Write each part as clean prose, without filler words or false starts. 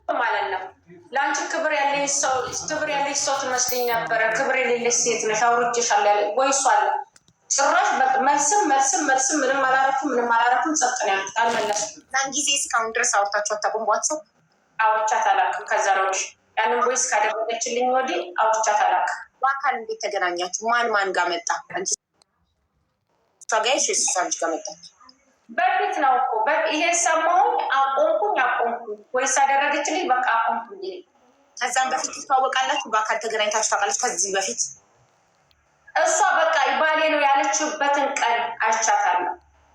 ማለት ነው ለአንቺ ክብር ያለኝ ሰው፣ ክብር ያለሽ ሰው ትመስለኝ ነበረ። ክብር የሌለሽ ሴት ነሽ፣ አውርቼሻለሁ ያለ voice ኡ አለ። ጭራሽ መልስም መልስም መልስም ምንም አላረኩም፣ ምንም አላረኩም። ጸጥ ነው ያልኩት፣ አልመለስኩም። ዛን ጊዜ እስካሁን ድረስ አውርታችሁ አታውቁም? በዋትሳፕ? አውርቻት አላውቅም። ከዛ ነው ያንን voice ካደረገችልኝ ወዲህ አውርቻት አላውቅም። በአካል እንዴት ተገናኛችሁ? ማን ማን ጋር መጣ? አንቺ እሷ ጋር ሄድሽ ወይስ እሷ አንቺ ጋር መጣች? በፊት ነው እኮ፣ ይሄ ሰማሁኝ፣ አቆምኩኝ አቆምኩኝ። voice አደረገችልኝ፣ በቃ አቆምኩኝ። ከዛም በፊት ትተዋወቃላችሁ? በአካል ተገናኝታችሁ ታውቃላችሁ? ከዚህ በፊት? እሷ በቃ ባሌ ነው ያለችበትን ቀን አይቻታለሁ።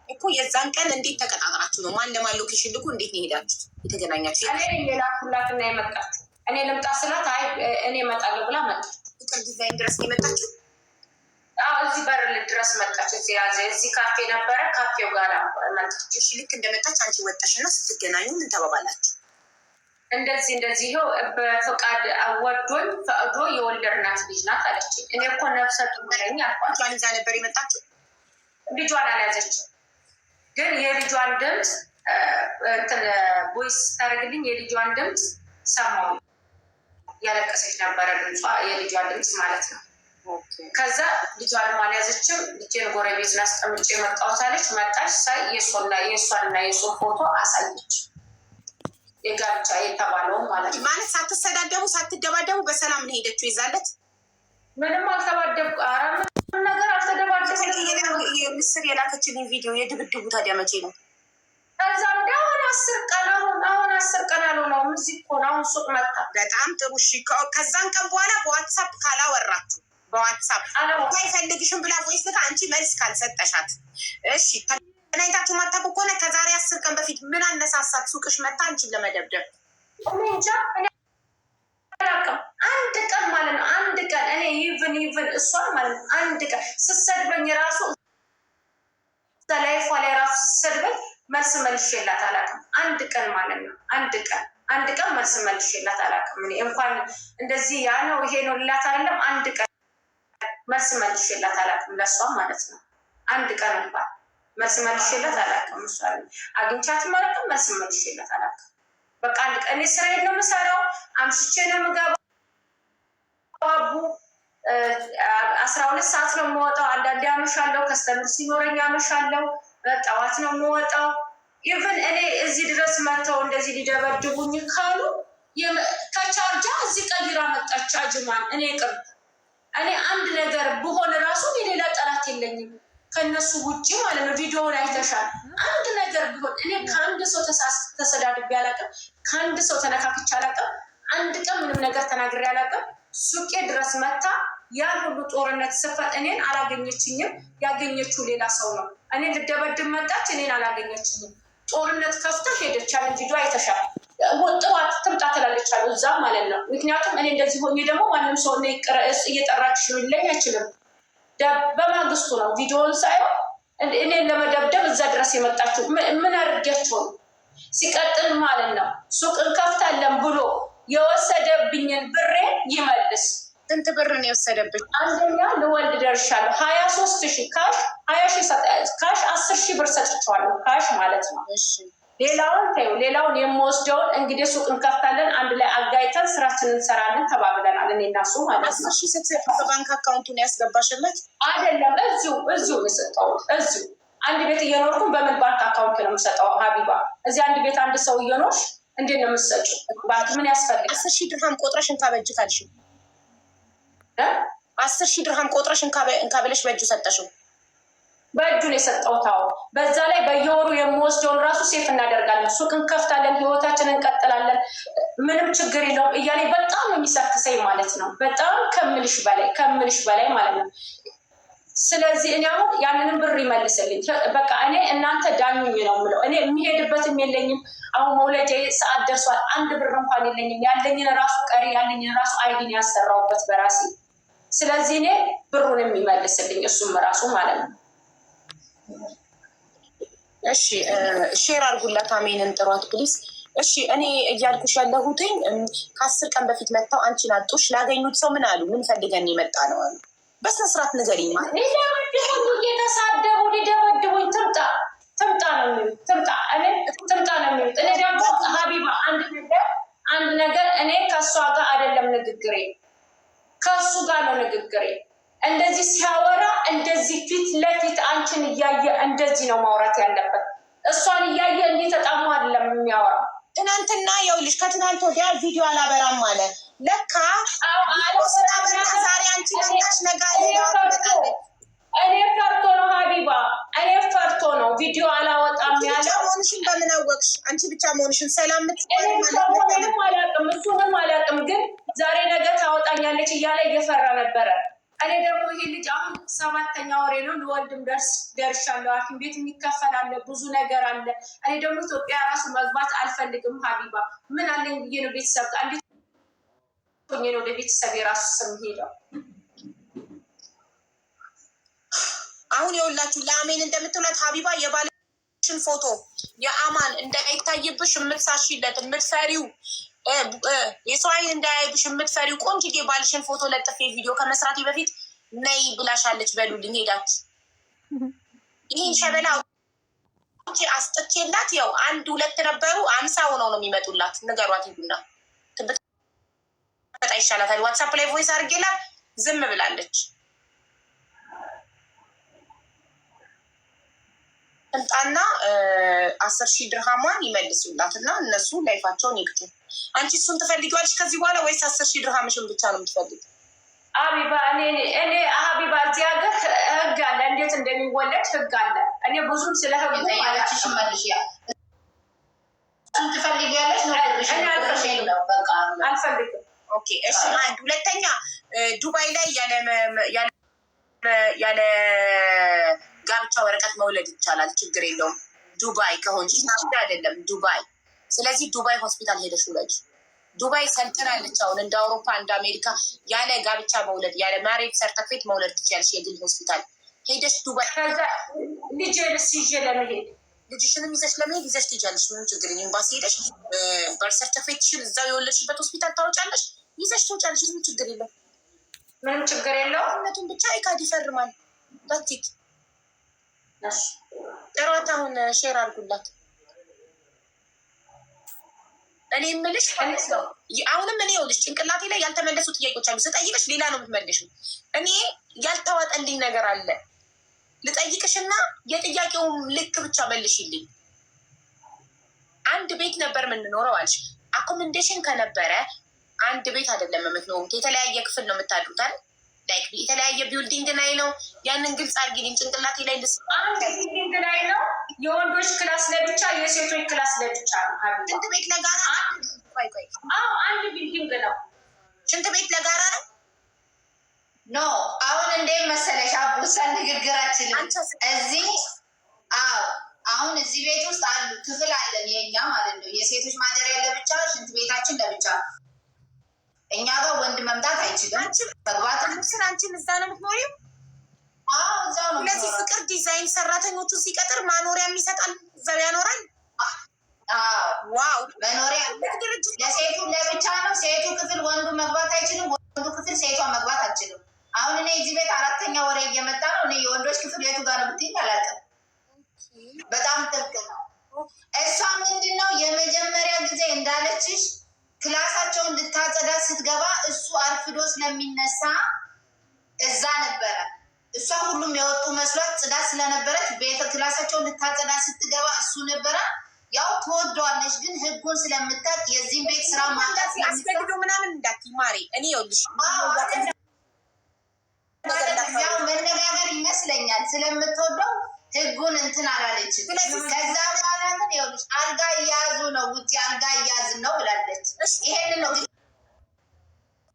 እኮ የዛን ቀን እንዴት ተቀጣጥራችሁ ነው? ማን ለማን location ልኩ እንዴት ነው የሄዳችሁት የተገናኛችሁ? እኔ ነኝ የላኩላትና የመጣችው። እኔ ልምጣ ስላት አይ እኔ እመጣለሁ ብላ መጣች። ፍቅር ዲዛይን ድረስ ነው የመጣችው? አዎ፣ እዚህ በር ድረስ መጣች። እዚህ ያዘ እዚህ ካፌ ነበረ፣ ካፌው ጋር መጣች። እሺ፣ ልክ እንደመጣች አንቺ ወጣሽ እና ስትገናኙ ምን ተባባላችሁ? እንደዚህ እንደዚህ ይኸው በፈቃድ ወዶኝ ፈቅዶ የወለድናት ልጅ ናት አለች። እኔ እኮ ነፍሰ ጡር ነኝ አልኳት። ልጇን ይዛ ነበር የመጣችው? ልጇን አልያዘችም፣ ግን የልጇን ድምፅ እንትን voice ስታደርግልኝ የልጇን ድምፅ ሰማሁ። ያለቀሰች ነበረ ድምጿ፣ የልጇን ድምፅ ማለት ነው። ከዛ ልጇንም አልያዘችም። ልጄን ጎረቤት አስቀምጬ የመጣሁት አለች። መጣች፣ ሳይ የእሷና የእሱን ፎቶ አሳየች። የጋብቻ የተባለው ማለት ነው። ማለት ሳትሰዳደቡ ሳትደባደቡ በሰላም ነው ሄደችው ይዛለት? ምንም አልተባደብኩ። ኧረ ምንም ነገር አልተደባደብኩም። የምስር የላከችልኝ ቪዲዮ የድብድቡ ታዲያ መቼ ነው? ከዛ እንደ አሁን 10 ቀን፣ አሁን 10 ቀን አልሆነውም። እዚህ እኮ ነው አሁን ሱቅ መጣ። በጣም ጥሩ። እሺ፣ ከዛን ቀን በኋላ በዋትሳፕ ካላወራችሁ፣ በዋትሳፕ አይፈልግሽም ብላ voice ልካ አንቺ መልስ ካልሰጠሻት፣ እሺ ተገናኝታችሁ ማታውቁ ከሆነ ከዛሬ 10 ቀን በፊት ምን አነሳሳት ሱቅሽ መታ አንቺን ለመደብደብ? እኔ እንጃ፣ እኔ አላውቅም። አንድ ቀን ማለት ነው፣ አንድ ቀን እኔ even እሷን ማለት ነው አንድ ቀን ስትሰድበኝ ራሱ ላይፏ ላይ ራሱ ስትሰድበኝ መልስ መልሼላት አላውቅም። አንድ ቀን ማለት ነው፣ አንድ ቀን፣ አንድ ቀን መልስ መልሼላት አላውቅም። እኔ እንኳን እንደዚህ ያ ነው ይሄ ነው ልላት አይደለም፣ አንድ ቀን መልስ መልሼላት አላውቅም ለእሷ ማለት ነው። አንድ ቀን እንኳን መልስ መልሼላት አላውቅም። እሷ አግኝቻትም አላውቅም፣ መልስ መልሼላት አላውቅም። በቃ አንድ ቀን እኔ ስራዬን ነው የምሰራው፣ አምሽቼ ነው የምገባው። አቡ 12 ሰዓት ነው የምወጣው። አንዳንዴ አመሻለሁ፣ customer ሲኖረኝ አመሻለሁ። ጠዋት ነው የምወጣው። Even እኔ እዚህ ድረስ መጥተው እንደዚህ ሊደበድቡኝ ካሉ ከቻርጃ እዚህ ቀይራ መጣች አጅማን። እኔ ቅርብ እኔ አንድ ነገር ብሆን ራሱ ሌላ ጠላት የለኝም ከነሱ ውጭ ማለት ነው። ቪዲዮውን አይተሻል። አንድ ነገር ቢሆን እኔ ከአንድ ሰው ተሰዳድቤ አላውቅም። ከአንድ ሰው ተነካክቼ አላውቅም። አንድ ቀን ምንም ነገር ተናግሬ አላውቅም። ሱቄ ድረስ መታ ያን ሁሉ ጦርነት ስፈት እኔን አላገኘችኝም። ያገኘችው ሌላ ሰው ነው። እኔን ልደበድብ መጣች፣ እኔን አላገኘችኝም። ጦርነት ከፍታ ሄደች። ያንን ቪዲዮ አይተሻል። ጥዋት ትምጣ ትላለች አሉ እዛ ማለት ነው። ምክንያቱም እኔ እንደዚህ ሆኜ ደግሞ ማንም ሰው እየጠራች ነው ሊለኝ አይችልም። በማግስቱ ነው ቪዲዮውን ሳየው እኔን ለመደብደብ እዛ ድረስ የመጣችው ምን አድርጊያቸው ነው? ሲቀጥል ማለት ነው ሱቅ እንከፍታለን ብሎ የወሰደብኝን ብሬ ይመልስ። ስንት ብር ነው የወሰደብኝ? አንደኛ ልወልድ ደርሻለሁ። 23,000 cash፣ 20,000 cash፣ 10,000 ብር ሰጥቼዋለሁ። Cash ማለት ነው። ሌላውን ተይው። ሌላውን የምወስደውን እንግዲህ ሱቅ እንከፍታለን፣ አንድ ላይ አጋይተን ስራችንን እንሰራለን ተባብለናል። እኔ እና እሱ ማለት ነው። 10,000 ስትሰጪው በባንክ account ኡን ያስገባሽለት? አይደለም፣ እዚሁ የሰጠሁት። እዚሁ አንድ ቤት እየኖርኩም በምን ባንክ account ነው የምሰጠው? ሀቢባ፣ እዚህ አንድ ቤት አንድ ሰው እየኖርሽ እንዴት ነው የምትሰጪው? ባንክ ምን ያስፈልጋል? 10,000 ድርሃም ቆጥረሽ እንካ በእጅ ካልሽው፣ 10,000 ድርሃም ቆጥረሽ እንካ ብለሽ በእጁ ሰጠሽው? በእጁ ነው የሰጠሁት። አዎ። በዛ ላይ በየወሩ የምወስደውን ራሱ save እናደርጋለን፣ ሱቅ እንከፍታለን፣ ህይወታችንን እንቀጥላለን፣ ምንም ችግር የለውም እያለ በጣም ነው የሚሰክሰኝ ማለት ነው። በጣም ከምልሽ በላይ፣ ከምልሽ በላይ ማለት ነው። ስለዚህ እኔ አሁን ያንንም ብር ይመልስልኝ። በቃ እኔ እናንተ ዳኙኝ ነው የምለው። እኔ የሚሄድበትም የለኝም። አሁን መውለጃ ሰዓት ደርሷል። አንድ ብር እንኳን የለኝም። ያለኝን ራሱ ቀሪ ያለኝን ራሱ ID ን ያሰራውበት በራሴ። ስለዚህ እኔ ብሩን የሚመልስልኝ እሱም ራሱ ማለት ነው። እሺ፣ share አድርጉላት፣ አሜንን ጥሯት please። እሺ፣ እኔ እያልኩሽ ያለሁትኝ ከ10 ቀን በፊት መጥተው አንቺን አጡሽ። ላገኙት ሰው ምን አሉ? ምን ፈልገን የመጣ ነው አሉ? በስነ ስርዓት ንገሪኝ። ማለት ሊደበድቡኝ፣ እየተሳደቡ ሊደበድቡኝ ትምጣ ትምጣ ነው የሚሉት። ትምጣ እኔ ትምጣ ነው የሚሉት። እኔ ደግሞ ሀቢባ አንድ ነገር አንድ ንግግሬ፣ ከእሱ ጋር ነው ንግግሬ። እንደዚህ ሲያወራ እንደዚህ ፊት ለፊት አንቺን እያየ እንደዚህ ነው ማውራት ያለበት። እሷን እያየ እንዲህ ተጣሞ አይደለም የሚያወራው። ትናንትና ይኸውልሽ፣ ከትናንት ወዲያ ቪዲዮ አላበራም አለ። ለካ ስላበራ ዛሬ አንቺ መጣሽ፣ ነገ እኔ ፈርቶ ነው ሀቢባ፣ እኔ ፈርቶ ነው ቪዲዮ አላወጣም ያለው። መሆንሽን በምን አወቅሽ? አንቺ ብቻ መሆንሽን ሰላም ምንም አላውቅም፣ እሱንም አላውቅም። ግን ዛሬ ነገ ታወጣኛለች እያለ እየፈራ ነበረ። እኔ ደግሞ ይሄ ልጅ አሁን 7ኛ ወሬ ነው፣ ልወልድም ደርሻለሁ። ሐኪም ቤት የሚከፈል አለ፣ ብዙ ነገር አለ። እኔ ደግሞ ኢትዮጵያ ራሱ መግባት አልፈልግም ሀቢባ። ምን አለኝ ብዬ ነው ቤተሰብ ጋር እንዴት ሆኜ ነው ወደ ቤተሰብ የራሱ ስም ሄደው። አሁን የወላችሁ ለአሜን እንደምትውላት ሀቢባ የባልሽን ፎቶ የአማን እንዳይታይብሽ የምትሳሽለት የምትፈሪው የሰው ዓይን እንዳያይብሽ የምትፈሪው ቆንጅዬ ባልሽን ፎቶ ለጥፌ ቪዲዮ ከመስራቴ በፊት ነይ ብላሻለች። በሉልኝ ሄዳችሁ ይህን ሸበላ አስጥቼላት ያው አንድ ሁለት ነበሩ 50 ሆነው ነው የሚመጡላት። ንገሯት ሂዱና ትበጣ ይሻላታል። ዋትሳፕ ላይ voice አድርጌላት ዝም ብላለች። ትምጣና 10,000 ድርሃሟን ይመልሱላት እና እነሱ life ኣቸውን ይግጡ። አንቺ እሱን ትፈልጊዋለሽ ከዚህ በኋላ ወይስ 10,000 ድርሃምሽን ብቻ ነው የምትፈልጊው? ሀቢባ እኔ ሀቢባ እዚህ ሀገር ህግ አለ፣ እንዴት እንደሚወለድ ህግ አለ። እኔ ብዙም ስለ ህጉ እሱን ትፈልጊያለሽ ነው? አልፈልግም። Okay እሺ። አንድ ሁለተኛ ዱባይ ላይ ያለ ጋብቻ ወረቀት መውለድ ይቻላል፣ ችግር የለውም። ዱባይ ከሆንሽ አይደለም ዱባይ። ስለዚህ ዱባይ ሆስፒታል ሄደሽ ውለጅ። ዱባይ ሰልጥናለች አሁን እንደ አውሮፓ እንደ አሜሪካ ያለ ጋብቻ መውለድ ያለ marriage certificate መውለድ ትችያለሽ። የግል ሆስፒታል ሄደሽ ዱባይ ልጄንስ ይዤ ለመሄድ ልጅሽንም ይዘሽ ለመሄድ ይዘሽ ትሄጃለሽ። ምንም ችግር የለም። ኤምባሲ ሄደሽ birth certificate ሽን እዛው የወለድሽበት ሆስፒታል ታወጫለሽ፣ ይዘሽ ትወጫለሽ። ምንም ችግር የለም። ምንም ችግር የለውም። እነቱን ብቻ ኢካድ ይፈርማል። That's it ጥሯት። አሁን share አድርጉላት። እኔ የምልሽ ማለት ነው አሁንም እኔ ይኸውልሽ ጭንቅላቴ ላይ ያልተመለሱ ጥያቄዎች አሉ። ስጠይቅሽ ሌላ ነው የምትመልሺው። እኔ ያልተዋጠልኝ ነገር አለ ልጠይቅሽና የጥያቄውን ልክ ብቻ መልሽልኝ። አንድ ቤት ነበር የምንኖረው አልሽ። Accommodation ከነበረ አንድ ቤት አይደለም የምትኖሩት፣ የተለያየ ክፍል ነው የምታድሩት አይደል? Like የተለያየ building ላይ ነው። ያንን ግልጽ አድርጊልኝ ጭንቅላቴ ላይ ልስ አንድ building ላይ ነው። የወንዶች class ለብቻ፣ የሴቶች class ለብቻ ነው። ሽንት ቤት ለጋራ? ቆይ ቆይ፣ አዎ አንድ building ነው። ሽንት ቤት ለጋራ ነው። No አሁን እንዴት መሰለሽ አቡሳ ንግግራችንን እዚህ አዎ አሁን እዚህ ቤት ውስጥ አሉ ክፍል አለን የኛ ማለት ነው። የሴቶች ማደሪያ ለብቻ፣ ሽንት ቤታችን ለብቻ። እኛ ጋር ወንድ መምጣት አይችልም። መግባት አንቺም እዛ ነው የምትኖሪው? አዎ እዛው ነው። ስለዚህ ፍቅር ዲዛይን ሰራተኞቹን ሲቀጥር ማኖሪያም ይሰጣል፣ እዛው ያኖራል። አዎ Wow መኖሪያ ድርጅት ለሴቱ ለብቻ ነው። ሴቱ ክፍል ወንዱ መግባት አይችልም። ወንዱ ክፍል ሴቷ መግባት አትችልም። አሁን እኔ እዚህ ቤት 4ኛ ወሬ እየመጣ ነው። እኔ የወንዶች ክፍል የቱ ጋር ነው ብትይኝ አላውቅም። በጣም ጥብቅ ነው። እሷ ምንድነው የመጀመሪያ ጊዜ እንዳለችሽ class ኣቸውን ልታጸዳ ስትገባ እሱ አርፍዶ ስለሚነሳ እዛ ነበረ። እሷ ሁሉም የወጡ መስሏት ጽዳት ስለነበረች ቤተ class ኣቸውን ልታጸዳ ስትገባ እሱ ነበረ። ያው ትወደዋለች፣ ግን ህጉን ስለምታውቅ የዚህን ቤት ስራ ማጣት አስገድዶ ምናምን እንዳትዪ ማሬ። እኔ ይኸውልሽ ያው መነጋገር ይመስለኛል ስለምትወደው ህጉን እንትን አላለችም። ከዛ በኋላ ግን ይኸውልሽ አልጋ እያያዙ ነው ውጭ አልጋ እያያዝን ነው ብላለች። ይሄንን ነው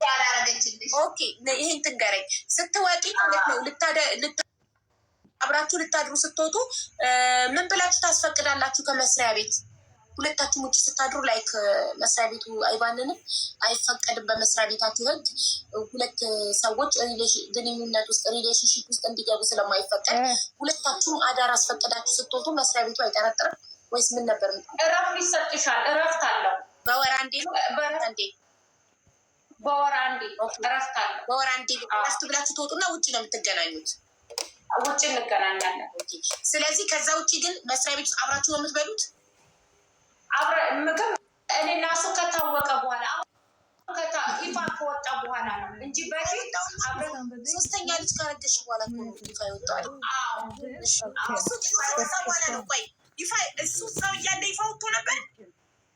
ያላረገችልሽ። Okay ይሄን ትንገረኝ። ስትወጪ ማለት ነው አብራችሁ ልታድሩ ስትወጡ ምን ብላችሁ ታስፈቅዳላችሁ ከመስሪያ ቤት? ሁለታችሁም ውጭ ስታድሩ like መስሪያ ቤቱ አይባንንም፣ አይፈቀድም። በመስሪያ ቤታችሁ ህግ ሁለት ሰዎች ግንኙነት ውስጥ relationship ውስጥ እንዲገቡ ስለማይፈቀድ ሁለታችሁም አዳር አስፈቅዳችሁ ስትወጡ መስሪያ ቤቱ አይጠረጥርም ወይስ ምን ነበር? እረፍት ይሰጥሻል። እረፍት አለው። በወር አንዴ ነው። አንዴ በወር አንዴ እረፍት አለው። በወር አንዴ እረፍት ብላችሁ ትወጡና ውጭ ነው የምትገናኙት። ውጭ እንገናኛለን። ስለዚህ ከዛ ውጭ ግን መስሪያ ቤት ውስጥ አብራችሁ ነው የምትበሉት? ምግብ እኔ እና እሱ ከታወቀ በኋላ ይፋ ከወጣ እንጂ በፊት ሶስተኛ ልጅ ካረገሽ በኋላ እኮ ነው ይፋ የወጣው አይደል? እሱ ይፋ ከወጣ በኋላ ነው። ቆይ ይፋ እሱ እዛው እያለ ይፋ ወጥቶ ነበር።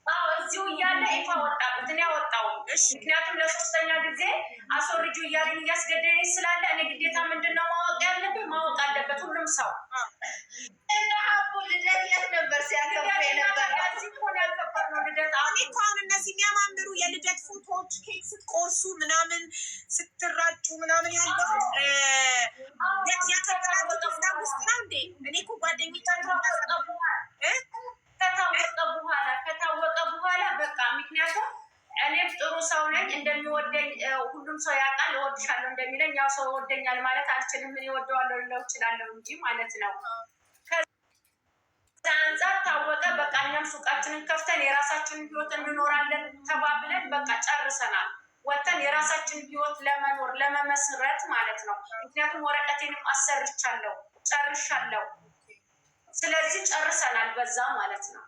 አዎ፣ እዚሁ እያለ ይፋ ወጣበት። እኔ አወጣው። ምክንያቱም ለሶስተኛ ጊዜ አስወርጁ እያለኝ እያስገደደኝ ስላለ እኔ ግዴታ ምንድን ነው ማወቅ ያለብኝ ማወቅ አለበት ሁሉም ሰው። እና አቡ ልደት የት ነበር ሲያከብሩ የነበረው? እዚህ እኮ ነው ያከበርነው ልደት። እኔ እኮ አሁን እነዚህ የሚያማምሩ የልደት ፎቶዎች ኬክ ስትቆርሱ ምናምን ስትራጩ ምናምን ያለው ያከበራችሁት እዛ ውስጥ ነው እንዴ? እኔ እኮ ጓደኞቻችሁ ከታወቀ በኋላ በቃ ምክንያቱም እኔም ጥሩ ሰው ነኝ፣ እንደሚወደኝ ሁሉም ሰው ያውቃል። እወድሻለሁ እንደሚለኝ ያው ሰው ይወደኛል ማለት አልችልም። ምን እወደዋለሁ ልለው እችላለሁ እንጂ ማለት ነው። ከዛ አንጻር ታወቀ። በቃ እኛም ሱቃችንን ከፍተን የራሳችንን ህይወት እንኖራለን ተባብለን በቃ ጨርሰናል። ወጥተን የራሳችንን ህይወት ለመኖር ለመመስረት ማለት ነው። ምክንያቱም ወረቀቴንም አሰርቻለሁ፣ ጨርሻለሁ። ስለዚህ ጨርሰናል በዛ ማለት ነው።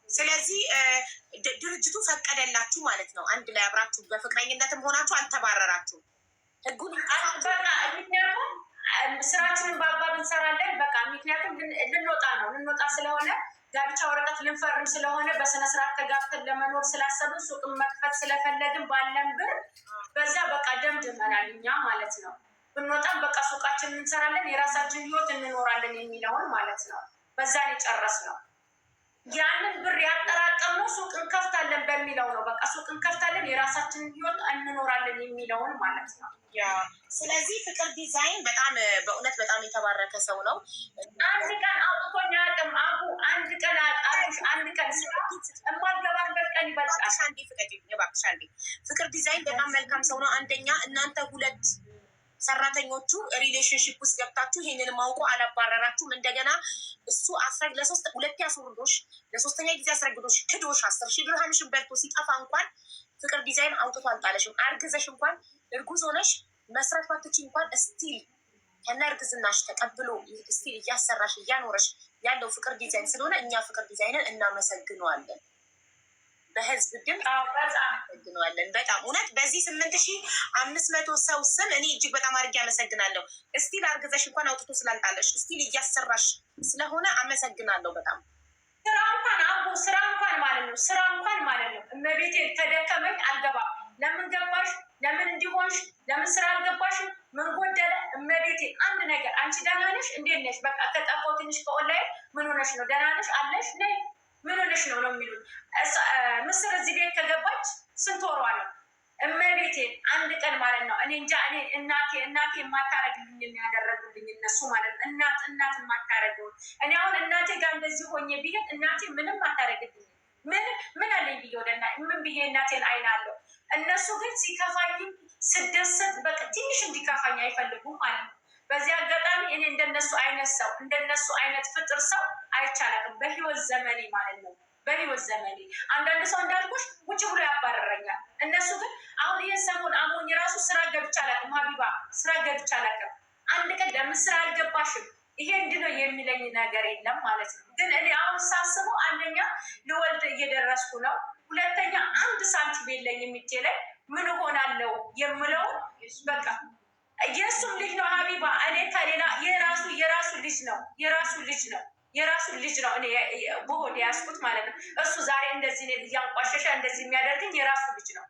ስለዚህ ድርጅቱ ፈቀደላችሁ ማለት ነው። አንድ ላይ አብራችሁ በፍቅረኝነትም ሆናችሁ አልተባረራችሁም። ህጉን በቃ ምክንያቱም ስራችንን በአግባብ እንሰራለን። በቃ ምክንያቱም ልንወጣ ነው። ልንወጣ ስለሆነ ጋብቻ ወረቀት ልንፈርም ስለሆነ በስነ ስርዓት ተጋብተን ለመኖር ስላሰብን ሱቅን መክፈት ስለፈለግን ባለን ብር በዛ በቃ ደምድመናል እኛ ማለት ነው። ብንወጣም በቃ ሱቃችንን እንሰራለን፣ የራሳችን ህይወት እንኖራለን የሚለውን ማለት ነው። በዛን የጨረስነው ያንን ብር ያጠራቀምነው ሱቅ እንከፍታለን በሚለው ነው። በቃ ሱቅ እንከፍታለን፣ የራሳችንን ህይወት እንኖራለን የሚለውን ማለት ነው። Yeah፣ ስለዚህ ፍቅር ዲዛይን በጣም በእውነት በጣም የተባረከ ሰው ነው። አንድ ቀን አውጥቶኝ አያውቅም። አቡ አንድ ቀን አቡሽ አንድ ቀን ስራ የማልገባበት ቀን ይበልጣል። እባክሽ አንዴ ፍቀጂልኝ፣ እባክሽ አንዴ። ፍቅር ዲዛይን በጣም መልካም ሰው ነው። አንደኛ እናንተ ሁለት ሰራተኞቹ relationship ውስጥ ገብታችሁ ይሄንን ማውቆ አላባረራችሁም። እንደገና እሱ ለሶስት ሁለቴ አስወርዶሽ ለሶስተኛ ጊዜ አስረግዶሽ ክዶሽ 10,000 ድርሃምሽን በልቶ ሲጠፋ እንኳን ፍቅር ዲዛይን አውጥቶ አልጣለሽም። አርግዘሽ እንኳን እርጉዝ ሆነሽ መስራት ባትችይ እንኳን still ከነ እርግዝናሽ ተቀብሎ still እያሰራሽ እያኖረሽ ያለው ፍቅር ዲዛይን ስለሆነ እኛ ፍቅር ዲዛይንን እናመሰግነዋለን። በህዝብ ድምፅ እናመሰግነዋለን። በጣም እውነት በዚህ 8500 ሰው ስም እኔ እጅግ በጣም አድርጌ አመሰግናለሁ። Still አርግዘሽ እንኳን አውጥቶ ስላልጣለሽ still እያሰራሽ ስለሆነ አመሰግናለሁ በጣም። ስራ እንኳን አቦ ስራ እንኳን ማለት ነው ስራ እንኳን ማለት ነው እመቤቴ ተደከመኝ አልገባም። ለምን ገባሽ? ለምን እንዲሆንሽ? ለምን ስራ አልገባሽም? ምን ጎደለ? እመቤቴ አንድ ነገር አንቺ ደህና ነሽ? እንዴት ነሽ? በቃ ከጠፋው ትንሽ ከኦንላይን ምን ሆነሽ ነው? ደህና ነሽ አለሽ? ነይ ምን ሆነሽ ነው ነው የሚሉት። ምስር እዚህ ቤት ከገባች ስንት ወሯ ነው? እመቤቴ አንድ ቀን ማለት ነው እኔ እንጃ። እኔ እናቴ እናቴ የማታረግልኝ ያደረጉልኝ እነሱ ማለት ነው። እናት እናት የማታረገውን እኔ አሁን እናቴ ጋር እንደዚህ ሆኜ ብሄድ እናቴ ምንም አታረግልኝ። ምን ምን አለኝ ብዬ ወደ ምን ብዬ እናቴን አይናለሁ። እነሱ ግን ሲከፋኝም ስደሰት በቃ ትንሽ እንዲከፋኝ አይፈልጉም ማለት ነው። በዚህ አጋጣሚ እኔ እንደነሱ አይነት ሰው እንደነሱ አይነት ፍጥር ሰው አይቻላቅም በህይወት ዘመኔ ማለት ነው። በህይወት ዘመኔ አንዳንድ ሰው እንዳልኩሽ ውጭ ብሎ ያባረረኛል። እነሱ ግን አሁን ይህን ሰሞን አሞኝ ራሱ ስራ ገብቼ አላውቅም። ሀቢባ ስራ ገብቼ አላውቅም። አንድ ቀን ለምን ስራ አልገባሽም ይሄ እንዲህ ነው የሚለኝ ነገር የለም ማለት ነው። ግን እኔ አሁን ሳስበው አንደኛ ልወልድ እየደረስኩ ነው፣ ሁለተኛ አንድ ሳንቲም የለኝም እጄ ላይ፣ ምን እሆናለሁ የምለውን በቃ የእሱም ልጅ ነው ሀቢባ። እኔ ከሌላ የራሱ የራሱ ልጅ ነው የራሱ ልጅ ነው የራሱ ልጅ ነው። እኔ በሆድ ያዝኩት ማለት ነው። እሱ ዛሬ እንደዚህ እኔን እያንቋሸሸ እንደዚህ የሚያደርግኝ የራሱ ልጅ ነው።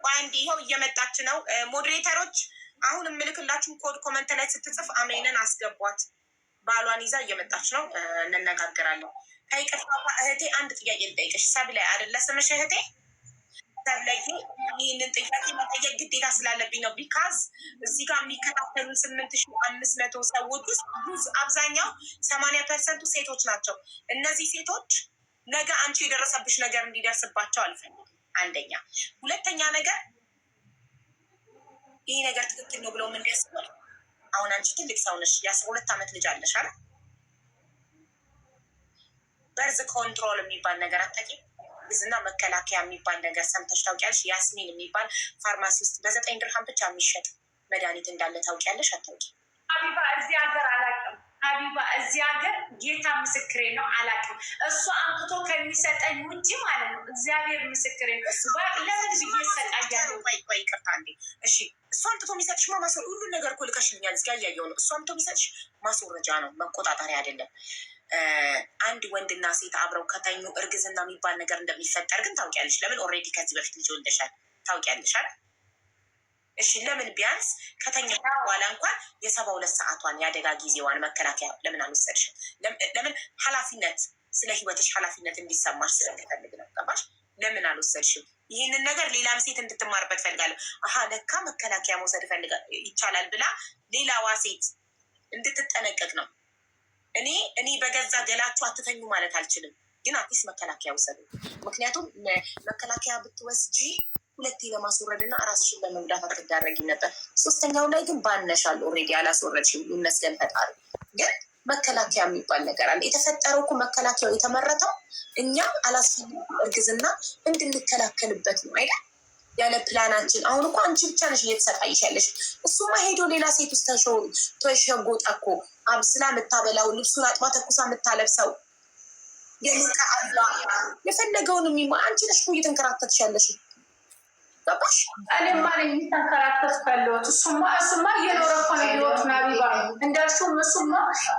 አንድ ይኸው እየመጣች ነው። Moderator ኦች አሁን የምልክላችሁን code comment ላይ ስትጽፍ አሜንን አስገቧት። ባሏን ይዛ እየመጣች ነው። እንነጋገራለን። ከይቅርታ ጋር እህቴ አንድ ጥያቄ ልጠይቅሽ። ሰብለ አይደለ ስምሽ እህቴ? ሰብለዬ ይህንን ጥያቄ መጠየቅ ግዴታ ስላለብኝ ነው። Because እዚህ ጋር የሚከታተሉን 8500 ሰዎች ውስጥ ብዙ አብዛኛው 80% ኡ ሴቶች ናቸው። እነዚህ ሴቶች ነገ አንቺ የደረሰብሽ ነገር እንዲደርስባቸው አልፈልግም። አንደኛ። ሁለተኛ ነገር ይህ ነገር ትክክል ነው ብለው እንዲያስቡ አሁን አንቺ ትልቅ ሰው ነሽ፣ የ12 ዓመት ልጅ አለሽ አይደል? Birth control የሚባል ነገር አታውቂም? እርግዝና መከላከያ የሚባል ነገር ሰምተሽ ታውቂያለሽ? ያስሚን የሚባል ፋርማሲ ውስጥ በ9 ድርሃም ብቻ የሚሸጥ መድኃኒት እንዳለ ታውቂያለሽ? አታውቂም? ሀቢባ እዚህ ሀገር አላውቅም። ሀቢባ እዚህ ሀገር ጌታ ምስክሬ ነው፣ አላውቅም። እሱ አምጥቶ ከሚሰጠኝ ውጭ ማለት ነው። እግዚአብሔር ምስክሬ ነው። ለምን ብዬ እሰቃያለሁ? ቆይ ይቅርታ እንዴ። እሺ እሱ አምጥቶ የሚሰጥሽማ ሁሉን ነገር እኮ ልከሽልኛል። እዚጋ እያየሁ ነው። እሱ አምጥቶ የሚሰጥሽ ማስወረጃ ነው፣ መቆጣጠሪያ አይደለም። አንድ ወንድና ሴት አብረው ከተኙ እርግዝና የሚባል ነገር እንደሚፈጠር ግን ታውቂያለሽ። ለምን already ከዚህ በፊት ልጅ ወልደሻል፣ ታውቂያለሽ አይደል? እሺ ለምን ቢያንስ ከተኛ በኋላ እንኳን የ72 ሰዓቷን የአደጋ ጊዜዋን መከላከያ ለምን አልወሰድሽም? ለምን ኃላፊነት ስለ ህይወትሽ ኃላፊነት እንዲሰማሽ ስለምፈልግ ነው። ገባሽ? ለምን አልወሰድሽም? ይህንን ነገር ሌላም ሴት እንድትማርበት ፈልጋለሁ። አሀ ለካ መከላከያ መውሰድ ይቻላል ብላ ሌላዋ ሴት እንድትጠነቀቅ ነው። እኔ በገዛ ገላችሁ አትተኙ ማለት አልችልም፣ ግን at least መከላከያ ውሰዱ። ምክንያቱም መከላከያ ብትወስጂ ሁለቴ ለማስወረድ እና ራስሽን ለመጉዳት አትዳረጊ ነበር። ሶስተኛው ላይ ግን ባነሻል። Already አላስወረድሽም፣ ይመስገን ፈጣሪ። ግን መከላከያ የሚባል ነገር አለ። የተፈጠረው እኮ መከላከያው የተመረተው እኛ አላስፈላጊ እርግዝና እንድንከላከልበት ነው አይደል? ያለ ፕላናችን። አሁን እኮ አንቺ ብቻ ነሽ እየተሰቃይሽ ያለሽ። እሱማ ሄዶ ሌላ ሴት ውስጥ ተሸጎጠ እኮ። አብስላ የምታበላው፣ ልብሱን አጥባ ተኩሳ የምታለብሰው፣ የሙቀ አላ የፈለገውን የሚማ አንቺ ነሽ እኮ እየተንከራተትሽ ያለሽ። ገባሽ? እኔማ ነኝ እየተንከራተትኩ ያለሁት። እሱማ እየኖረ እኮ ነው ህይወቱን። ሀቢባ እንዳልሽውም እሱማ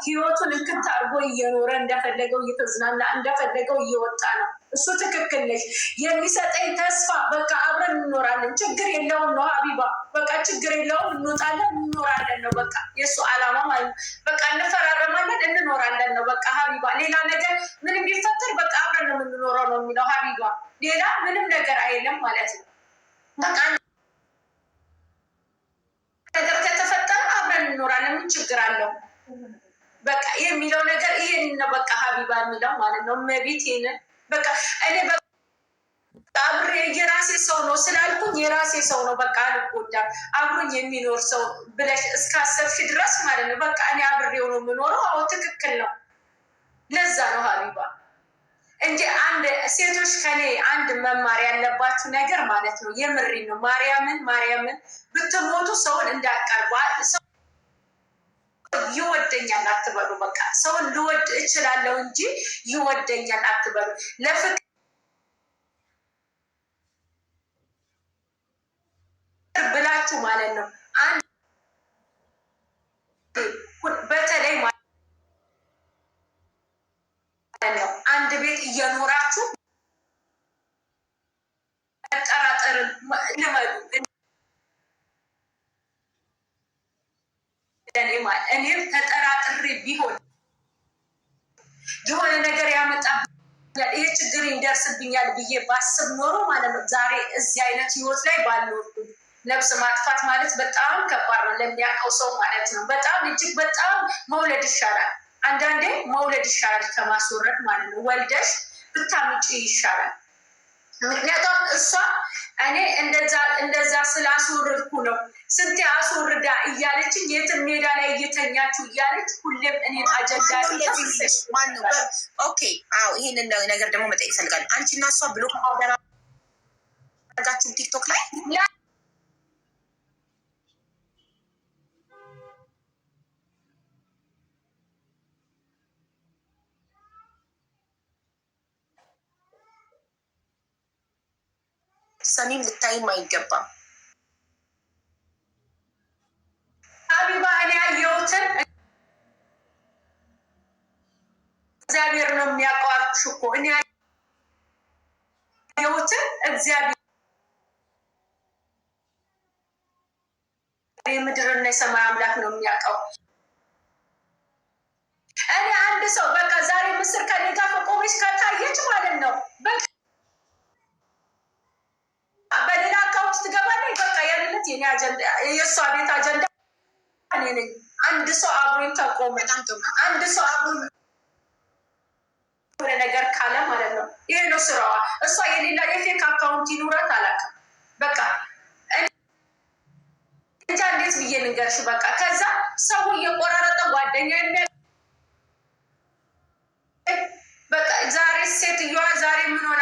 ህይወቱን እንክት አድርጎ እየኖረ እንደፈለገው እየተዝናና እንደፈለገው እየወጣ ነው። እሱ ትክክል ነሽ። የሚሰጠኝ ተስፋ በቃ አብረን እንኖራለን፣ ችግር የለውም ነው ሀቢባ። በቃ ችግር የለውም፣ እንወጣለን፣ እንኖራለን ነው በቃ የእሱ አላማ ማለት ነው። በቃ እንፈራረማለን፣ እንኖራለን ነው በቃ ሀቢባ። ሌላ ነገር ምንም ቢፈጠር በቃ አብረን ነው የምንኖረው ነው የሚለው ሀቢባ። ሌላ ምንም ነገር አይልም ማለት ነው። በቃ ነገር ከተፈጠረ አብረን እንኖራለን፣ ምን ችግር አለው? በቃ የሚለው ነገር ይሄን ነው በቃ ሀቢባ የሚለው ማለት ነው። መቤት ይሄንን በቃ እኔ አብሬ የራሴ ሰው ነው ስላልኩኝ የራሴ ሰው ነው በቃ አልጎዳም፣ አብሮኝ የሚኖር ሰው ብለሽ እስካሰብሽ ድረስ ማለት ነው። በቃ እኔ አብሬው ነው የምኖረው። አዎ ትክክል ነው። ለዛ ነው ሀቢባ እንጂ አንድ ሴቶች ከኔ አንድ መማር ያለባችሁ ነገር ማለት ነው። የምሪ ነው። ማርያምን ማርያምን ብትሞቱ ሰውን እንዳቀርቡ ሰው ይወደኛል አትበሉ። በቃ ሰውን ልወድ እችላለሁ እንጂ ይወደኛል አትበሉ። ለፍቅር ብላችሁ ማለት ነው። አንድ በተለይ ማለት ነው አንድ ቤት እየኖራችሁ መጠራጠርን ልመዱ። እኔም ተጠራጥሬ ቢሆን የሆነ ነገር ያመጣብኛል፣ ይሄ ችግር ይደርስብኛል ብዬ ባስብ ኖሮ ማለት ነው ዛሬ እዚህ አይነት ህይወት ላይ ባልኖርኩኝ። ነፍስ ማጥፋት ማለት በጣም ከባድ ነው ለሚያውቀው ሰው ማለት ነው። በጣም እጅግ በጣም መውለድ ይሻላል። አንዳንዴ መውለድ ይሻላል ከማስወረድ ማለት ነው። ወልደሽ ብታምጪ ይሻላል። ምክንያቱም እሷ እኔ እንደዛ ስላስወረድኩ ነው ስንቴ አስወርዳ እያለችኝ የትም ሜዳ ላይ እየተኛችሁ እያለች ሁሌም እኔን አጀንዳ። ማነው? Okay፣ አዎ፣ ይሄንን ነገር ደግሞ መጠየቅ እፈልጋለሁ። አንቺ እና እሷ block አደረጋችሁ ቲክቶክ ላይ? ሰሚም ልታይም አይገባም። ሀቢባ እኔ ያየሁትን እግዚአብሔር ነው የሚያውቀው አልኩሽ እኮ። እኔ ያየሁትን እግዚአብሔር የምድርና የሰማይ አምላክ ነው የሚያውቀው። እኔ አንድ ሰው በቃ ዛሬ ምስር ከኔ ጋር ከቆመች ከታየች ማለት ነው በቃ በሌላ account ትገባለች። በቃ ያንነት የኔ አጀንዳ የእሷ ቤት አጀንዳ እኔ ነኝ። አንድ ሰው አብሮኝ ከቆመ፣ አንድ ሰው አብሮኝ የሆነ ነገር ካለ ማለት ነው። ይሄ ነው ስራዋ። እሷ የሌላ የ fake account ይኑራት አላውቅም። በቃ እንጃ እንዴት ብዬ ልንገርሽ። በቃ ከዛ ሰው እየቆራረጠ ጓደኛ የሚያ በቃ ዛሬ ሴትዮዋ ዛሬ ምን ሆነ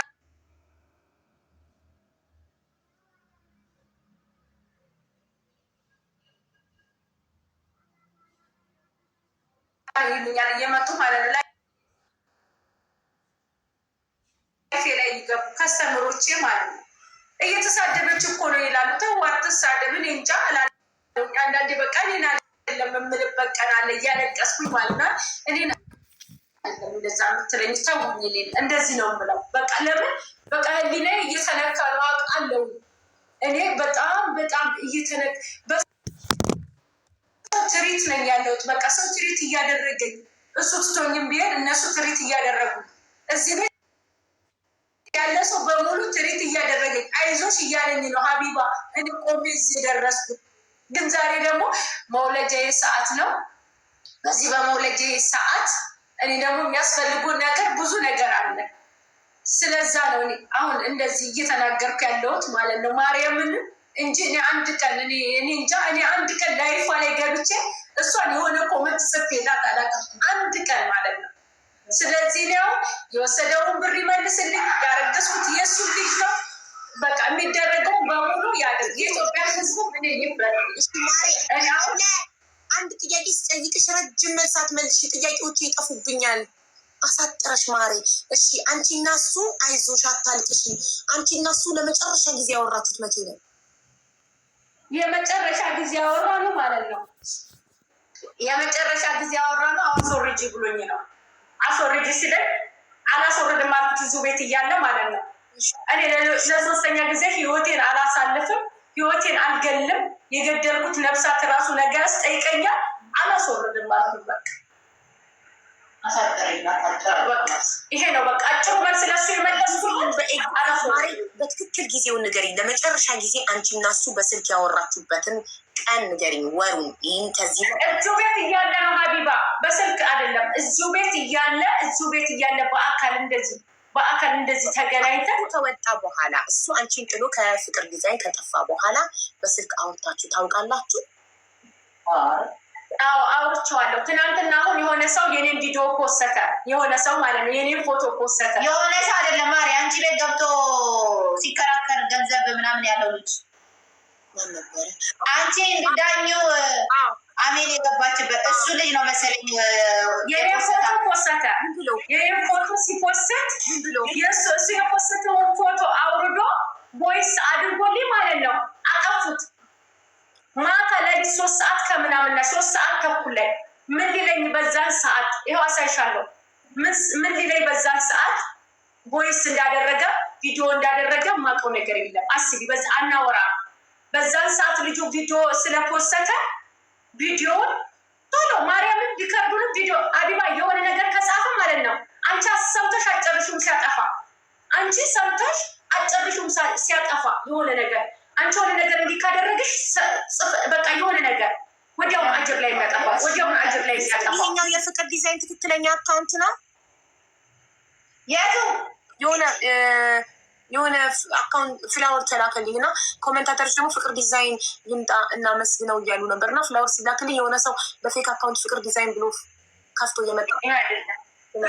ይሉኛል እየመጡ ማለት ነው። Live ኤ ላይ ይገቡ customer ኦቼ ማለት ነው። እየተሳደበች እኮ ነው ይላሉ። ተው አትሳደብ፣ እኔ እንጃ እላለሁ። አንዳንዴ በቃ እኔን አይደለም የምልበት ቀን አለ እያለቀስኩኝ ማለት ነው። እኔን አይደለም እንደዛ የምትለኝ ተውኝ፣ እኔን እንደዚህ ነው የምለው። በቃ ለምን በቃ ህሊናዬ እየተነካ ነው አውቃለሁ። እኔ በጣም በጣም እየተነካ በሰው treat ነኝ ያለሁት። በቃ ሰው treat እያደረገኝ እሱ ትቶኝም ቢሄድ እነሱ treat እያደረጉ እዚህ ቤት ያለ ሰው በሙሉ treat እያደረገኝ አይዞሽ እያለኝ ነው ሀቢባ። እኔ ቆሜ እዚህ የደረስኩት ግን ዛሬ ደግሞ መውለጃዬ ሰዓት ነው። በዚህ በመውለጃዬ ሰዓት እኔ ደግሞ የሚያስፈልጉ ነገር ብዙ ነገር አለ። ስለዛ ነው እኔ አሁን እንደዚህ እየተናገርኩ ያለሁት ማለት ነው ማርያምን እንጂ እኔ አንድ ቀን እኔ እንጃ እኔ አንድ ቀን live ዋ ላይ ገብቼ እሷን የሆነ comment ጽፌላት አላውቅም። አንድ ቀን ማለት ነው። ስለዚህ ነው የወሰደውን ብር ይመልስልኝ። ያረገዝኩት የእሱ ልጅ ነው። በቃ የሚደረገው በሙሉ ያድርግ። የኢትዮጵያ ሕዝቡ እኔ ይፍረድልኝ። ማሬ እኔ አሁን አንድ ጥያቄ ስጠይቅሽ ረጅም መልስ አትመልሺ፣ ጥያቄዎች ይጠፉብኛል። አሳጥረሽ ማሬ። እሺ አንቺ እና እሱ አይዞሽ፣ አታልቅሽ። አንቺ እና እሱ ለመጨረሻ ጊዜ ያወራችሁት መቼ ነው? የመጨረሻ ጊዜ ያወራነው ማለት ነው። የመጨረሻ ጊዜ ያወራነው አስወርጂ ብሎኝ ነው። አስወርጂ ሲለኝ አላስወርድም አልኩት እዚሁ ቤት እያለ ማለት ነው። እኔ ለሶስተኛ ጊዜ ህይወቴን አላሳልፍም፣ ህይወቴን አልገልም። የገደልኩት ነፍሳት ራሱ ነገ ያስጠይቀኛል። አላስወርድም አልኩት። በቃ በቃ ይሄ ነው በቃ አጭሩ መልስ ለሱ የመለስኩት። ማሬ አላስወርድም። በትክክል ጊዜውን ንገሪኝ። ለመጨረሻ ጊዜ አንቺ እና እሱ በስልክ ያወራችሁበትን ቀን ንገሪኝ፣ ወሩን። ይህን ከዚህ እዚሁ ቤት እያለ ነው ሀቢባ፣ በስልክ አይደለም። እዚሁ ቤት እያለ እዚሁ ቤት እያለ በአካል እንደዚህ በአካል እንደዚህ ተገናኝተን ከወጣ በኋላ እሱ አንቺን ጥሎ ከፍቅር ዲዛይን ከጠፋ በኋላ በስልክ አውርታችሁ ታውቃላችሁ? አዎ አውርቼዋለሁ። ትናንትና አሁን የሆነ ሰው የኔን ቪዲዮ ፖሰተ፣ የሆነ ሰው ማለት ነው የኔን ፎቶ ፖሰተ። የሆነ ሰው አይደለም ማሪ፣ አንቺ ቤት ገብቶ ሲከራከር ገንዘብ ምናምን ያለው ልጅ ማን ነበረ? አንቺ እንድዳኘው አሜን የገባችበት እሱ ልጅ ነው መሰለኝ። የኔን ፎቶ ፖሰተ። ምን ብሎ የኔን ፎቶ ሲፖስት ምን ብሎ የእሱ እሱ የፖሰተውን ፎቶ አውርዶ voice አድርጎልኝ ማለት ነው። አጠፉት። ማታ ለሊት 3 ሰዓት ከምናምን ላይ 3 ሰዓት ተኩል ላይ ምን ሊለኝ በዛን ሰዓት ይኸው አሳይሻለሁ። ምን ሊለኝ በዛን ሰዓት voice እንዳደረገ ቪዲዮ እንዳደረገ የማውቀው ነገር የለም። አስቢ፣ በዛ አናወራ። በዛን ሰዓት ልጁ ቪዲዮ ስለፖሰተ ቪዲዮውን ቶሎ ማርያምን record ኡንም ቪዲዮ አቢባ የሆነ ነገር ከጻፈ ማለት ነው አንቺ ሰምተሽ አጨርሹም ሲያጠፋ፣ አንቺ ሰምተሽ አጨርሹም ሲያጠፋ የሆነ ነገር አንቺ የሆነ ነገር እንዲህ ካደረግሽ በቃ የሆነ ነገር ወዲያውኑ አጅር ላይ የሚያጠፋ፣ ወዲያውኑ አጅር ላይ የሚያጠፋ። ይሄኛው የፍቅር ዲዛይን ትክክለኛ account ነው። የቱ? የሆነ የሆነ account flower ተላከልኝ እና commentator ኦች ደግሞ ፍቅር ዲዛይን ይምጣ እናመስግነው እያሉ ነበር እና flower ሲላክልኝ የሆነ ሰው በ fake account ፍቅር ዲዛይን ብሎ ከፍቶ እየመጣ ይሄ አይደለም።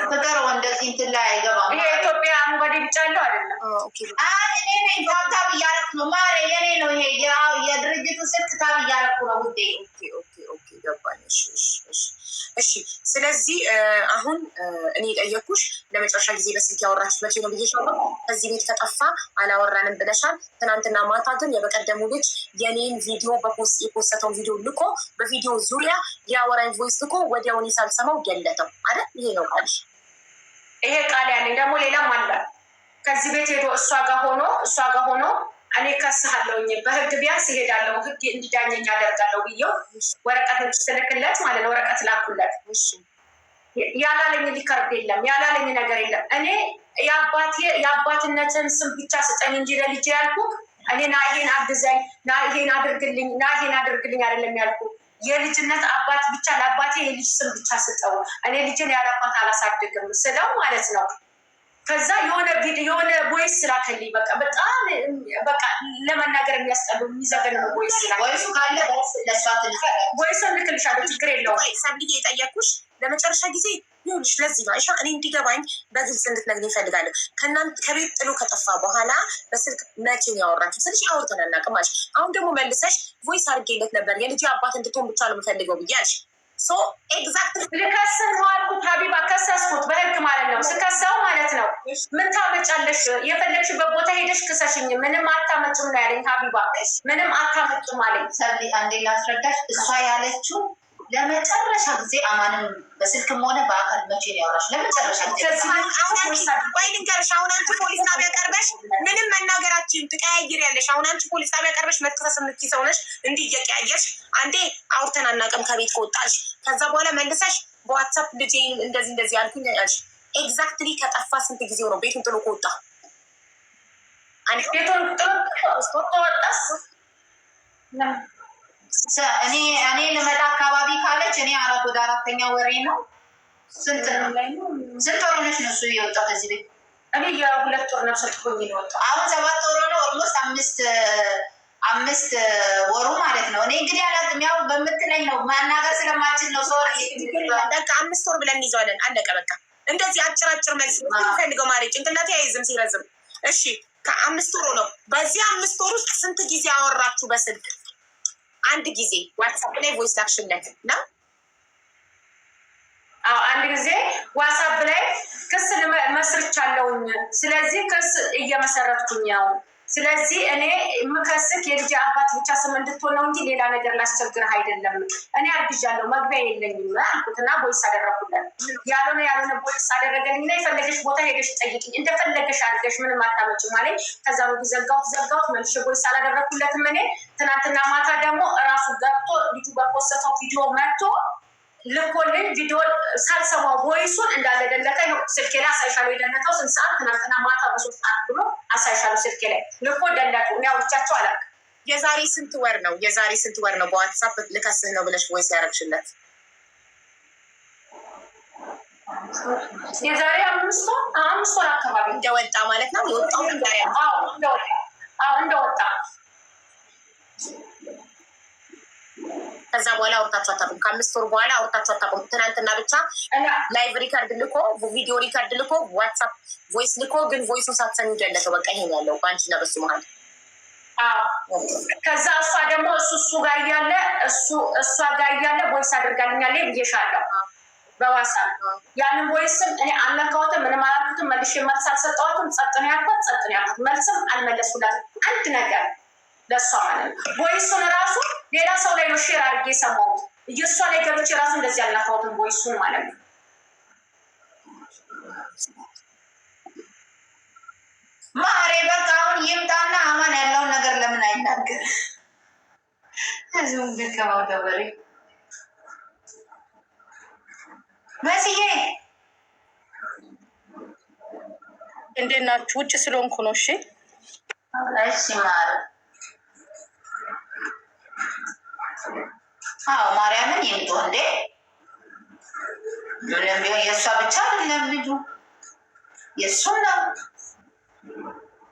ፍቅር እንደዚህ እንትን ላይ አይገባም። ይሄ ኢትዮጵያ አረንጓዴ ቢጫ ያለው አይደለም። Okay። አይ እኔ ነኝ tap tap እያደረኩ ነው ማሬ፣ የኔ ነው ይሄ የድርጅቱ ስልክ tap እያደረኩ ነው ውዴ። Okay፣ ገባኝ። እሺ። ስለዚህ አሁን እኔ የጠየኩሽ ለመጨረሻ ጊዜ በስልክ ያወራችሁት መቼ ነው ብዬሻለሁ። ከዚህ ቤት ከጠፋ አላወራንም ብለሻል። ትናንትና ማታ ግን የበቀደሙ ልጅ የኔን ቪዲዮ የፖሰተውን ቪዲዮ ልኮ በቪዲዮ ዙሪያ የአወራኝ voice ልኮ ወዲያውኑ ሳልሰማው ገለተው አይደል? ይሄ ነው ቃልሽ። ይሄ ቃል ያለኝ ደግሞ ሌላም አለ። ከዚህ ቤት ሄዶ እሷ ጋር ሆኖ እኔ ከስሃለሁኝ በህግ ቢያንስ ይሄዳለሁ ህግ እንዲዳኘኝ አደርጋለሁ ብዬው ወረቀት ስልክለት ማለት ነው። ወረቀት ላኩለት። ያላለኝ record የለም፣ ያላለኝ ነገር የለም። እኔ የአባትነትን ስም ብቻ ስጠኝ እንጂ ለልጄ ያልኩህ እኔ ና ይሄን አግዘኝ፣ ና ይሄን አድርግልኝ፣ ና ይሄን አድርግልኝ አይደለም ያልኩ። የልጅነት አባት ብቻ ለአባቴ የልጅ ስም ብቻ ስጠው፣ እኔ ልጅን ያለ አባት አላሳድግም ስለው ማለት ነው። ከዛ የሆነ ቪዲዮ የሆነ voice ስላከልኝ በቃ በጣም በቃ ለመናገር የሚያስጠሉ የሚዘገንን voice ስላከልኝ። Voice ኡ ካለ ለእሷ ትልካለች። Voice ኡን ልክልሻለሁ፣ ችግር የለውም። ሰብልዬ የጠየኩሽ ለመጨረሻ ጊዜ ይኸውልሽ፣ ለዚህ ነው አይሻ እኔ እንዲገባኝ በግልጽ እንድትነግሪኝ እፈልጋለሁ። ከእናንተ ከቤት ጥሎ ከጠፋ በኋላ በስልክ መቼ ነው ያወራችሁ ስልሽ አውርተን አናውቅም አልሽ። አሁን ደግሞ መልሰሽ voice አድርጌለት ነበር የልጅ አባት እንድትሆን ብቻ ነው የምፈልገው ብዬ አልሽ። So exact ልከስህ ነው አልኩት። ሀቢባ ከሰስኩት፣ በህግ ማለት ነው። ስከሰው ማለት ነው ምን ታመጫለሽ? የፈለግሽበት ቦታ ሄደሽ ክሰሽኝ፣ ምንም አታመጭም ነው ያለኝ። ሀቢባ ምንም አታመጭም አለኝ። ሰብሊ አንዴ ላስረዳሽ። እሷ ያለችው ለመጨረሻ ጊዜ አማንም በስልክም ሆነ በአካል መቼ ነው ያወራሽ? ለመጨረሻ ጊዜ ቆይ ልንገርሽ፣ አሁን አንቺ ፖሊስ ጣቢያ ቀርበሽ ምንም መናገራችን ትቀያይሪያለሽ። አሁን አንቺ ፖሊስ ጣቢያ ቀርበሽ መከሰስ የምትይ ሰው ነሽ። እንዲህ እየቀያየርሽ አንዴ አውርተን አናውቅም ከቤት ከወጣልሽ፣ ከዛ በኋላ መልሰሽ በዋትሳፕ ልጄ እንደዚህ እንደዚህ ያልኩኝ ያልሽ። Exactly ከጠፋ ስንት ጊዜው ነው ቤቱን ጥሎ ከወጣ? ቤቱን ጥሎ ከወጣስ እኔ ልመጣ አካባቢ ካለች እኔ አራት ወደ አራተኛ ወሬ ነው። ስንት ነው? ስንት ወር ሆነሽ ነው እሱ የወጣው ከዚህ ቤት? እኔ የ2 ወር ነፍሰ ጡር ሆኜ ነው የወጣው። አሁን 7 ወር ነው። Almost 5 ወሩ ማለት ነው። እኔ እንግዲህ አላውቅም፣ ያው በምትለኝ ነው ማናገር ስለማችል ነው። ሰው በቃ 5 ወር ብለን እንይዘዋለን። አለቀ በቃ። እንደዚህ አጭር አጭር መልስ ፈልገው ማሬ፣ ጭንቅላቴ አይዝም ሲረዝም። እሺ ከ5 ወሩ ነው። በዚህ 5 ወር ውስጥ ስንት ጊዜ አወራችሁ በስልክ? አንድ ጊዜ ዋትሳፕ ላይ voice ላክሽለት ነው? አዎ አንድ ጊዜ ዋትሳፕ ላይ ክስ መስርቻለሁኝ። ስለዚህ ክስ እየመሰረትኩኝ ነው። ስለዚህ እኔ የምከስክ የልጅ አባት ብቻ ስም እንድትሆን ነው እንጂ ሌላ ነገር ላስቸግርህ አይደለም። እኔ አርግዣለሁ፣ መግቢያ የለኝም አልኩትና voice አደረኩለት። ያልሆነ ያልሆነ voice አደረገልኝና የፈለገሽ ቦታ ሄደሽ ጠይቅኝ፣ እንደፈለገሽ አድርገሽ ምንም አታመጭም አለኝ። ከዛ ወዲህ ዘጋሁት ዘጋሁት፣ መልሼ voice አላደረኩለትም። እኔ ትናንትና ማታ ደግሞ እራሱ ገብቶ ልጁ በፖሰተው ቪዲዮ መጥቶ ልኮልኝ ቪዲዮ ሳልሰማው voice ኡን እንዳለ ደለተ። ስልኬ ላይ አሳይሻለሁ። የደለተው ስንት ሰዓት? ትናንትና ማታ በ3 ሰዓት ብሎ አሳይሻለሁ። ስልኬ ላይ ልኮ ደለቱ። እኔ አውርቻቸው አላውቅም። የዛሬ ስንት ወር ነው? የዛሬ ስንት ወር ነው በዋትሳፕ ልከስህ ነው ብለሽ voice ያደረግሽለት? የዛሬ 5 ወር፣ 5 ወር አካባቢ። እንደወጣ ማለት ነው። የወጣው እንደወጣ። አዎ እንደወጣ። ከዛ በኋላ አውርታችሁ አታውቁም። ከ5 ወር በኋላ አውርታችሁ አታውቁም። ትናንትና ብቻ live record ልኮ፣ ቪዲዮ record ልኮ፣ ዋትሳፕ voice ልኮ፣ ግን voice ኡን ሳትሰሚ ደለተው። በቃ ይሄን ያለው በአንቺና በሱ መሀል። ከዛ እሷ ደግሞ እሱ እሱ ጋር እያለ እሱ እሷ ጋር እያለ voice አድርጋልኛለች ብዬሻለሁ በዋትሳፕ። ያንን voice ም እኔ አልነካሁትም፣ ምንም አላልኩትም። መልሼ መልስ አልሰጠኋትም። ጸጥ ነው ያልኳት፣ ጸጥ ነው ያልኳት። መልስም አልመለስኩላትም አንድ ነገር ለእሷ ማለት ነው። Voice ኡን ራሱ ሌላ ሰው ላይ ነው share አድርጌ የሰማሁት። እየእሷ ላይ ገብቼ ራሱ እንደዚህ አልነካሁትም voice ኡን ማለት ነው። ማሬ በቃ አሁን ይምጣና አማን ያለውን ነገር ለምን አይናገር? እዚሁም ደከመው ገበሬ መስዬ። እንዴት ናችሁ? ውጭ ስለሆንኩ ነው። እሺ። እሺ ማር። አዎ ማርያምን ይምጡ እንዴ! ምንም ቢሆን የእሷ ብቻ አይደለም ልጁ የእሱም ነው።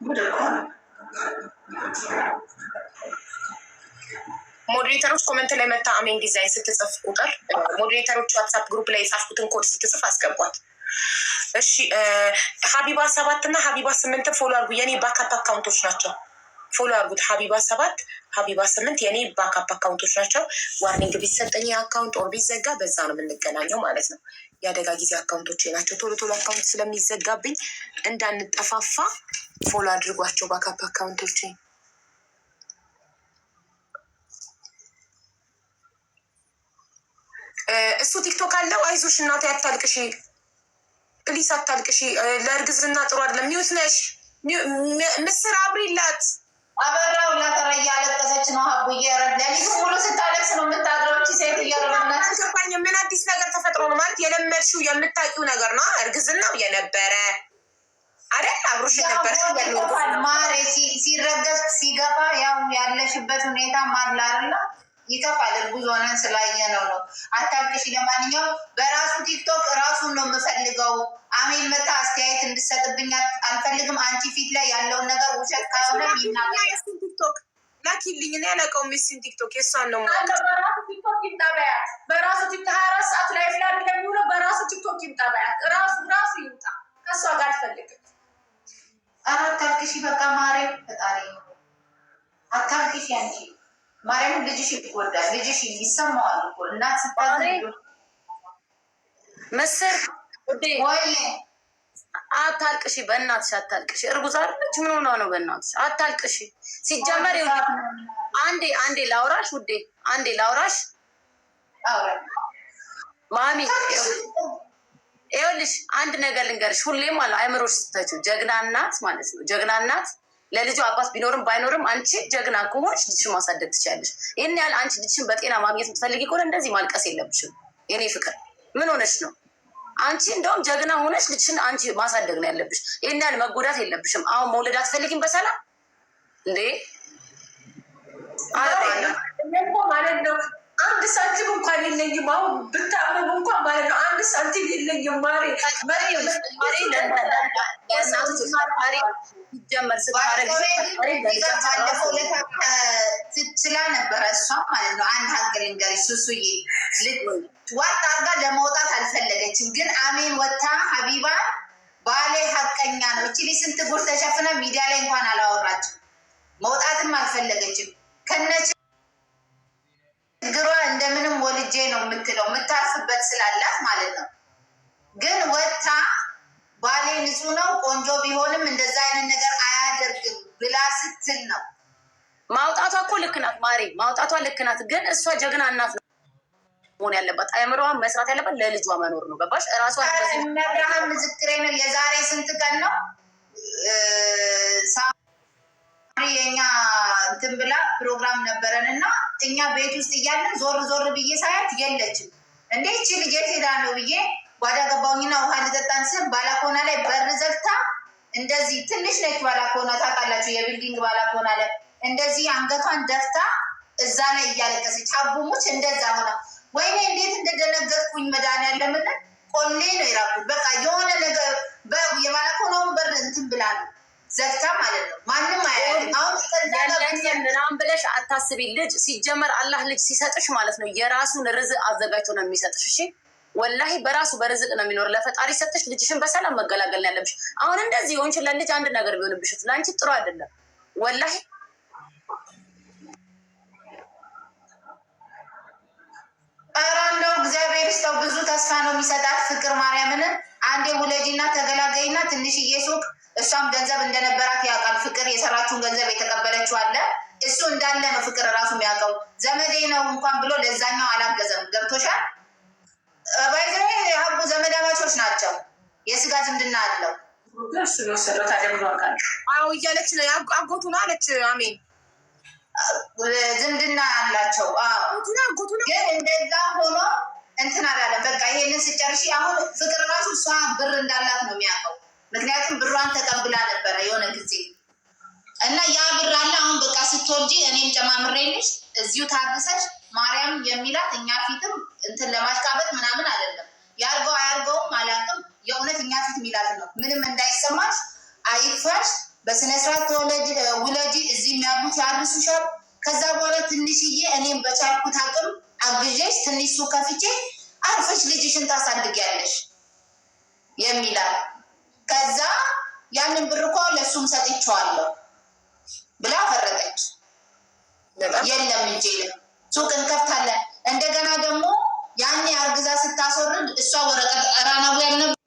ጉድ እኮ ነው። Moderator ኦች comment ላይ መታ አሜን ዲዛይን ስትጽፍ ቁጥር moderator ኦች ዋትሳፕ group ላይ የጻፍኩትን ኮድ ስትጽፍ አስገቧት። እሺ ሀቢባ 7 እና ሀቢባ 8 follow አድርጉ። የኔ backup account ኦች ናቸው። Follow አድርጉት። ሀቢባ 7፣ ሀቢባ 8 የኔ backup account ኦች ናቸው። Warning ቢሰጠኝ account or ቢዘጋ በዛ ነው የምንገናኘው ማለት ነው። የአደጋ ጊዜ account ኦች ናቸው። ቶሎ ቶሎ account ስለሚዘጋብኝ እንዳንጠፋፋ follow አድርጓቸው backup account ኦች። እሱ ቲክቶክ አለው። አይዞሽ እናቴ አታልቅሺ፣ please አታልቅሺ። ለእርግዝና ጥሩ አይደለም። Mute ነሽ። ምስር አብሪላት። አበራው ላተረ እያለቀሰች ነው ሀቡዬ። ኧረ ሌሊቱን ሙሉ ስታለቅስ ነው የምታድረው እቺ ሴት። አልገባኝም። ምን አዲስ ነገር ተፈጥሮ ነው? ማለት የለመድሽው የምታውቂው ነገር ነው። እርግዝናው የነበረ አይደል? አብሮሽ የነበረ። ማሬ ሲረገዝ ሲገፋ ያው ያለሽበት ሁኔታ ማላ አይደለ ይከፋል። እርጉዝ ሆነን ስላየነው ነው። አታልቅሽ። ለማንኛውም በራሱ ቲክቶክ ራሱን ነው የምፈልገው። አሜን መታ አስተያየት እንድሰጥብኝ አልፈልግም። አንቺ ፊት ላይ ያለውን ነገር ውሸት ከሆነ ይናገር። ቲክቶክ ላኪልኝ። እኔ አላውቀውም የእሱን ቲክቶክ፣ የእሷን ነው። በራሱ ቲክቶክ ይምጣ በያት። በራሱ ቲክቶክ 24 ሰዓት live ላይ አይደለም የሚውለው። በራሱ ቲክቶክ ይምጣ በያት። ራሱ ራሱ ይምጣ። ከእሷ ጋር አልፈልግም። ኧረ አታልቅሽ። በቃ ማሬ ፈጣሪ አታልቅሽ አንቺ። ማርያም ልጅሽ ይጎዳል። ልጅሽ ይሰማዋል እኮ እናት ስታዝን። ምስር ወይ። አታልቅሺ፣ በእናትሽ አታልቅሺ። እርጉዝ አይደለች? ምን ሆና ነው? በእናትሽ አታልቅሺ። ሲጀመር አንዴ አንዴ ላውራሽ ውዴ፣ አንዴ ላውራሽ ማሚ። ይኸውልሽ አንድ ነገር ልንገርሽ፣ ሁሌም አለ አይምሮሽ ስተችው ጀግና እናት ማለት ነው። ጀግና እናት ለልጁ አባት ቢኖርም ባይኖርም አንቺ ጀግና ከሆንሽ ልጅሽን ማሳደግ ትችያለሽ። ይህን ያህል አንቺ ልጅሽን በጤና ማግኘት የምትፈልጊ ከሆነ እንደዚህ ማልቀስ የለብሽም። የኔ ፍቅር ምን ሆነሽ ነው? አንቺ እንደውም ጀግና ሆነሽ ልጅሽን አንቺ ማሳደግ ነው ያለብሽ። ይህን ያህል መጎዳት የለብሽም። አሁን መውለድ አትፈልጊም በሰላም እንዴ? ማለት ነው አንድ ሳንቲም እንኳን የለኝም። አሁን ብታመም እንኳን ማለት ነው አንድ ሳንቲም የለኝም። ማሬ ባለፈው ችላ ነበረ እሷ ማለት ነው። አንድ ሀቅ ልንገርሽ ሱሱዬ፣ ዋጥ አርጋ ለመውጣት አልፈለገችም። ግን አሜን ወታ ሀቢባ ባሌ ሀቀኛ ነው። እቺ ልጅ ስንት ጉር ተሸፍነ ሚዲያ ላይ እንኳን አላወራችም። መውጣትም አልፈለገችም ከነ ችግሯ እንደምንም ወልጄ ነው የምትለው የምታርፍበት ስላላት ማለት ነው። ግን ወታ ባሌ ንጹህ ነው ቆንጆ ቢሆንም እንደዛ አይነት ነገር አያደርግም ብላ ስትል ነው። ማውጣቷ እኮ ልክ ናት ማሪ፣ ማውጣቷ ልክ ናት። ግን እሷ ጀግና እናት ነው መሆን ያለባት። አእምሮዋን መስራት ያለባት ለልጇ መኖር ነው። ገባሽ? እራሷ መብርሃን ምስክሬ ነው። የዛሬ ስንት ቀን ነው ሳሪ የኛ እንትን ብላ ፕሮግራም ነበረን እና እኛ ቤት ውስጥ እያለን ዞር ዞር ብዬ ሳያት የለችም። እንዴ ይቺ ልጅ የት ሄዳ ነው ብዬ ጓዳ ገባሁኝና ውሃ ልጠጣን ስል ባላኮና ላይ በር ዘግታ እንደዚህ ትንሽ ነች ባላኮና ታውቃላችሁ፣ የ building ባላኮና ላይ እንደዚህ አንገቷን ደፍታ እዛ ላይ እያለቀሰች አቡሙች እንደዛ ሆና፣ ወይኔ እንዴት እንደደነገጥኩኝ መድኃኒዓለምን ቆሌ ነው የራኩት። በቃ የሆነ ነገር የባላኮናውን በር እንትን ብላ ነው ዘግታ ማለት ነው። ማንም አያውቅም። አሁን ምናምን ብለሽ አታስቢ። ልጅ ሲጀመር አላህ ልጅ ሲሰጥሽ ማለት ነው የራሱን ርዝቅ አዘጋጅቶ ነው የሚሰጥሽ። እሺ ወላሂ በራሱ በርዝቅ ነው የሚኖር። ለፈጣሪ ሰጥሽ ልጅሽን በሰላም መገላገል ነው ያለብሽ። አሁን እንደዚህ የሆንሽ ለልጅ አንድ ነገር ቢሆንብሽ ለአንቺ ጥሩ አይደለም ወላሂ። ኧረ እንደው እግዚአብሔር ይስጠው። ብዙ ተስፋ ነው የሚሰጣት ፍቅር ማርያምን። አንዴ ውለጂና ተገላገይና ትንሽዬ ሱቅ እሷም ገንዘብ እንደነበራት ያውቃል። ፍቅር የሰራችውን ገንዘብ የተቀበለችው አለ እሱ እንዳለ ነው ፍቅር እራሱ የሚያውቀው። ዘመዴ ነው እንኳን ብሎ ለዛኛው አላገዘም። ገብቶሻል? By the way ሀቡ ዘመዳማቾች ናቸው። የስጋ ዝምድና አለው። አዎ እያለች ነው። አጎቱ ነው አለች። አሜን ዝምድና አላቸው። አጎቱ ነው። ግን እንደዛ ሆኖ እንትን አላለም። በቃ ይሄንን ስጨርሺ አሁን ፍቅር ራሱ እሷ ብር እንዳላት ነው የሚያውቀው። ምክንያቱም ብሯን ተቀብላ ነበረ የሆነ ጊዜ እና ያ ብር አለ። አሁን በቃ ስትወልጂ እኔም ጨማምሬልሽ እዚሁ ታርሰሽ ማርያም የሚላት እኛ ፊትም እንትን ለማሽቃበጥ ምናምን አይደለም። ያርገው አያርገውም አላውቅም። የእውነት እኛ ፊት የሚላት ነው። ምንም እንዳይሰማሽ አይክፋሽ፣ በስነስርዓት ውለጂ። እዚህም ያሉት ያርሱሻል። ከዛ በኋላ ትንሽዬ እኔም በቻልኩት አቅም አግዤሽ ትንሽ ሱቅ ከፍቼ አርፈሽ ልጅሽን ታሳድጊያለሽ የሚላት ከዛ ያንን ብር እኮ ለእሱም ሰጥቼዋለሁ ብላ ፈረጠች። የለም እንጂ ሱቅ እንከፍታለን። እንደገና ደግሞ ያኔ አርግዛ ስታስወርድ እሷ ወረቀት ራናዊ ያልነበረ